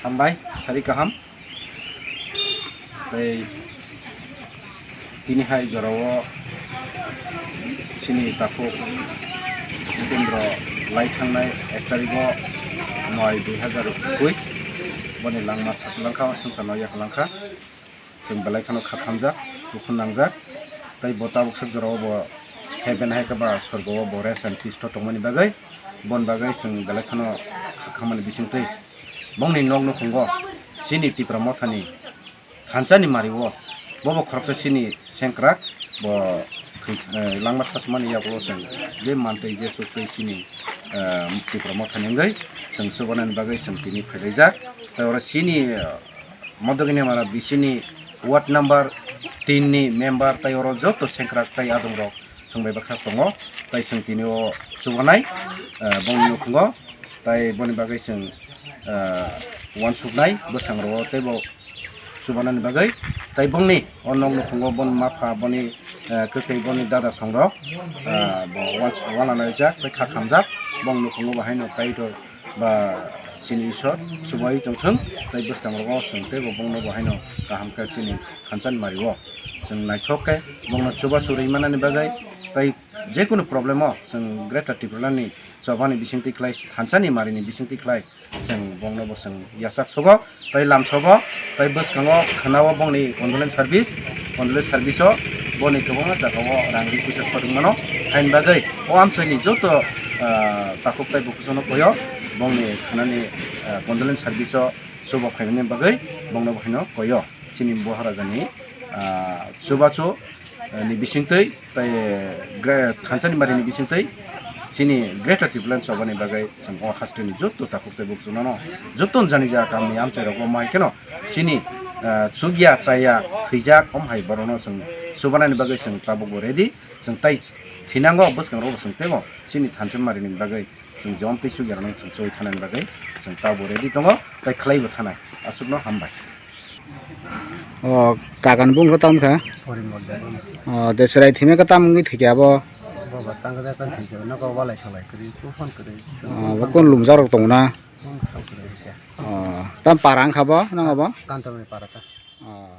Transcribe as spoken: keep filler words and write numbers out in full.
Hambai, sari kaham. Tei tini hai jorao chini takhuk Jitendra lai thangnai ek tarikh o noi dui hazar ekush boni langma sasulangkha, o swngcharno yakalangkha. Chwng belai kheno kha khamjak, dukhu nangjak. Tei bo tabuk sak jorao bo heaven hai khe ba sorgo o bo rest and peace o tongmani bagwi, bon bagwi chwng belai kheno kha khammani bisingtwi bongni nok nukhungo chini Tipra Mothani thansa ni mari o bobo khoroksa chini sengkrak bo thwi-, eh, langma sasumani yagulo chwng je mantwi je chuktwi chini, eh, Tipra Mothani wngwi chwng chubanani bagwi chwng tini phailaijak. Tei oro chini, eh, Modogini mara bisini ward number tin ni member tei oro joto sengkrak tei adongrok chwng bai baksa tongo, tei chwng tini o chubanai, eh, bongni nukhungo, tei boni bagwi chwng, eh, uansuknai bwskango teibo chubanani bagwi, tei bongni o nok nukhungo boni mapha, boni, eh, kwkhwi, boni dada songrok, eh, bo uans-, uananaijak tei kha khamjak, bongni nukhungo bo haino Kaitor ba chini Isor chubai tongthwng, tei bwskango chwng teibo bongno bo haino kaham khe chini thansa ni mari o chwng naithok khe bongno chubachu rwi manani bagwi, tei jekunu problem o chwng Greater Tipraland ni chobani bisingtwi khlai thansa ni mari ni bisingtwi khlai chwng bongno bo chwng yachak sogo, tei lamsogo, tei bwskango khwnao bongni condolence service, condolence service o boni kwbangma jagao rang ri puisa sodwng mano, haini bagwi o amchaini joto, ah, takhuk tei bukusono koyo bongni khwnani, ah, condolence service o chuba khaimani bagwi bongno bo haino koyo chini Boharajani, ah, chubachu, ah, ni bisingtwi tei, eh, gre-, thansa ni mari ni bisingtwi chini Greater Tipraland chobani bagwi chwng o hasteni joto takhuk tei bukusono joto jani jaga kamni amchai rok o mai kheno chini, ah, chukya chaya thwijak om hai borokno chwng chubanani bagwi chwng tabuk bo ready. Chwng tai thinango bwskango bo chwng teibo chini thansa mari ni bagwi chwng jom tei chukya rokno chwng choi thanani bagwi chwng tabuk ready tongo tei khlai bo thanai. Aswkno hambai. O kakan bung khe tam kha? Porimol Debbarma. O de chwrai thime khe tam wngwi thikya abo? Bo ba tang khe kan thikya, nogo walai salai kwrwi, phone kwrwi. O bo kon lumjak rok tongo na? Phone kwrwi khe. O tam para wngkha bo nang abo? Kantorni para ta. O.